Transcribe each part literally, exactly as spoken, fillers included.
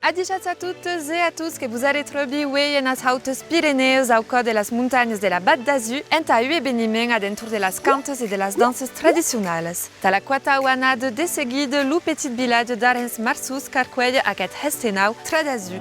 Adishatz a totas e a tots, que vos arretròbi uei enas Hautas Pirenèas, au còr de las montanhas de la Vath d'Asús, entà un eveniment a l'entorn de las cantas e de las danças tradicionalas. Tà la quatau annada de seguida, lo petit vilatge d'Arens Marsós qu'arcuelh aqueth hestenau Tras d'Asús.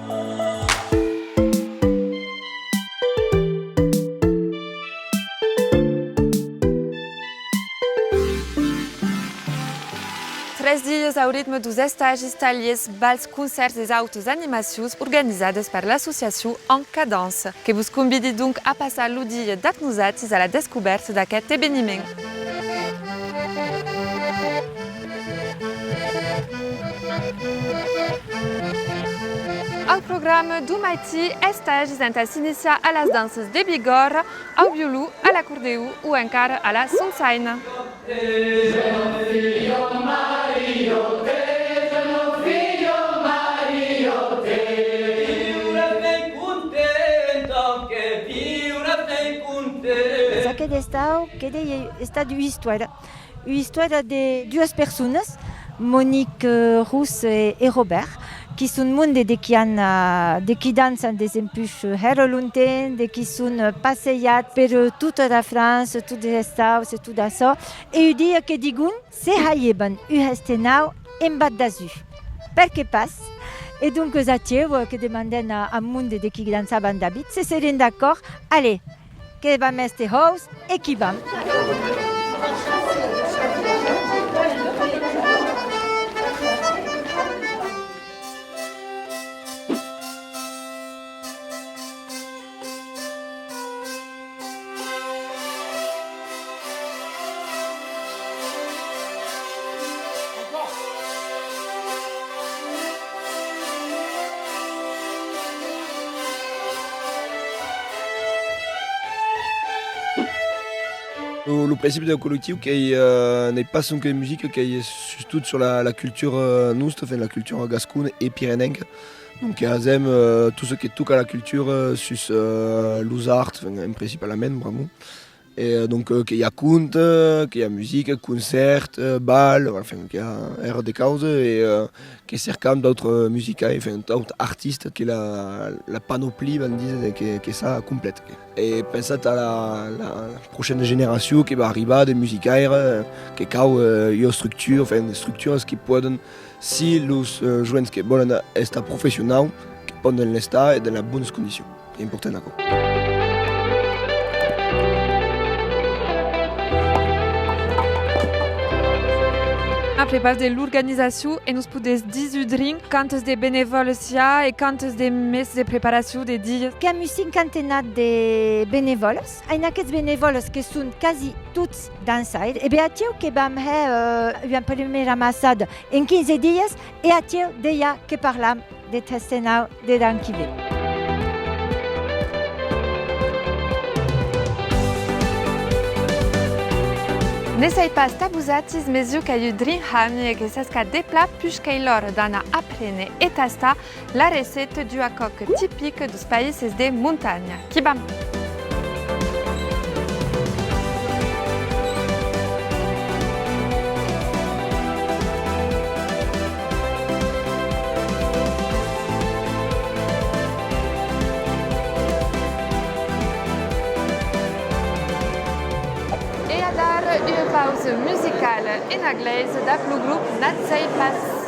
Tres dias au ritme deus estagis, talhiers, bals, concèrts e autas animacions organizades per l'associacion En Cadence. Que vos convidi donc a passar lo dia dab nosautis a la descobèrta d'aqueth eveniment. Au programa deu maitin, estagis entà s'iniciar a las danças de Bigòrra, au violon, a l'acordeon o encara a la sonsaina. Aqueth estau que dei estat ua istòria, ua istòria de duas personas, Monique, eh, Rousse e, e Robert, qui son monde de qui an, eh, de qui dançan desempuish, eh, hèra longtemps, de qui son, eh, passejats per, eh, tota la França, tots es estaus e tot açò. E un dia que digon, se halheban un hestenau en Vath d'Asús. Perqué pas? E donc, eh, aciu, eh, que demandèn a, a monde de qui dançavan d'abit, se serén d'acòrd. Allez, que vam èster hòus e qu'i vam. Lo, lo principi deu collectiu qu'ei, eh, n'ei pas sonque musica, qu'ei sustot sur la, la cultura, eh, nosta, enfin, la cultura gascona e pirenenca. Donc, que hasem, eh, tot çò que toca la cultura, sus, eh, los arts, enfin, en principalament, bravo. E, eh, donc, eh, que i a conte, que i a musica, concèrt, eh, bal, enfin, que i a hèra de causas e, eh, que cercam d'autres musicaires, enfin, d'autres artistas que la, la panoplia, van díser, que, que s'a complèta. E pensatz a la, la prochaina generacion que va arribar de musicaires, eh, que cau, eh, ua estructura, enfin, d'estructuras que pòden, si los, eh, joens que vòlen estar professionaus, que pòden l'estar e dens las bonas condicions. Qu'ei important, aquò. A prepaus de l'organizacion, e nos podetz díser drin quantes de benevòles i a e quantes de mes de preparacion, de dias? Qu'èm un cinquantenat de benevòles. En aqueths benevòles que son quasi tots dançaires, e ben aciu que vam hèr, eh, ua prumèra amassada en quinze dias, e aciu dejà que parlam deth hestenau de l'an qui ven. Ne sai pas tà vosatis, mes jo qu'èi un drin hami e que sèsca de plan, puish qu'ei l'ora d'anar apréner e tastar la receta d'ua còca tipica deus païses de montanha. Qu'i vam! E adara ua pausa musicala ena glèisa dab lo grop N'at sei pas.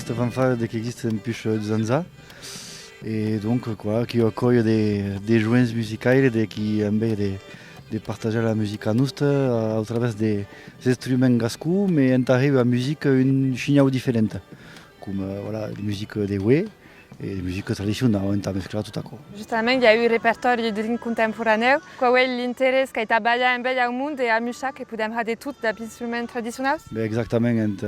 Sta fanfara de qu'existe dempuish dus ans a, e donc, quoi, qu'ei ua còlha de, de joens musicaires de qui enveja de, de partatjar la musica nosta a, au travèrs de, d'instruments gascons, mes entà hèr ua musica un shinhau diferenta, coma, voilà, de musica de uei e de musica tradicionau, entà mesclar tot aquò. Justament, i a un repertòri drin contemporanèu. Quau ei l'interès qu'ei tà balhar enveja au monde e amuishar que podem har de tot dab instruments tradicionaus? Ben, exactament, ent,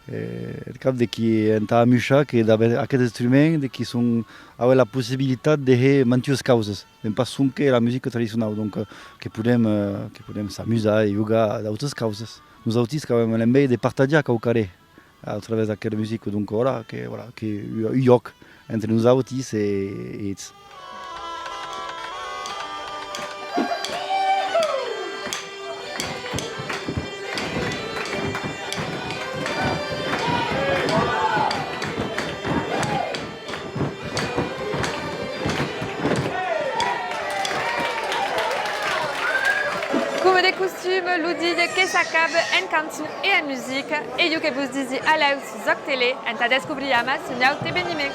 eh, eth cap de qui entà amuishar que dab aqueth instrument de qui son, auem la possibilitat de hèr mantuas causas, non pas sonque la musica tradicionau, donc, eh, que podem, eh, que podem s'amusar e jogar a d'autas causas. Nosautis qu'auem l'enveja de partatjar quauquarren a travèrs d'aquera musica, donc, voilà, que, voilà, que un, un jòc entre nosautis e, e eths. Coma de costuma, lo dia que s'acaba en cançon e en musica, e jo que vos disi a lèu sus Òc Tele entà descobrir amassa un aute eveniment.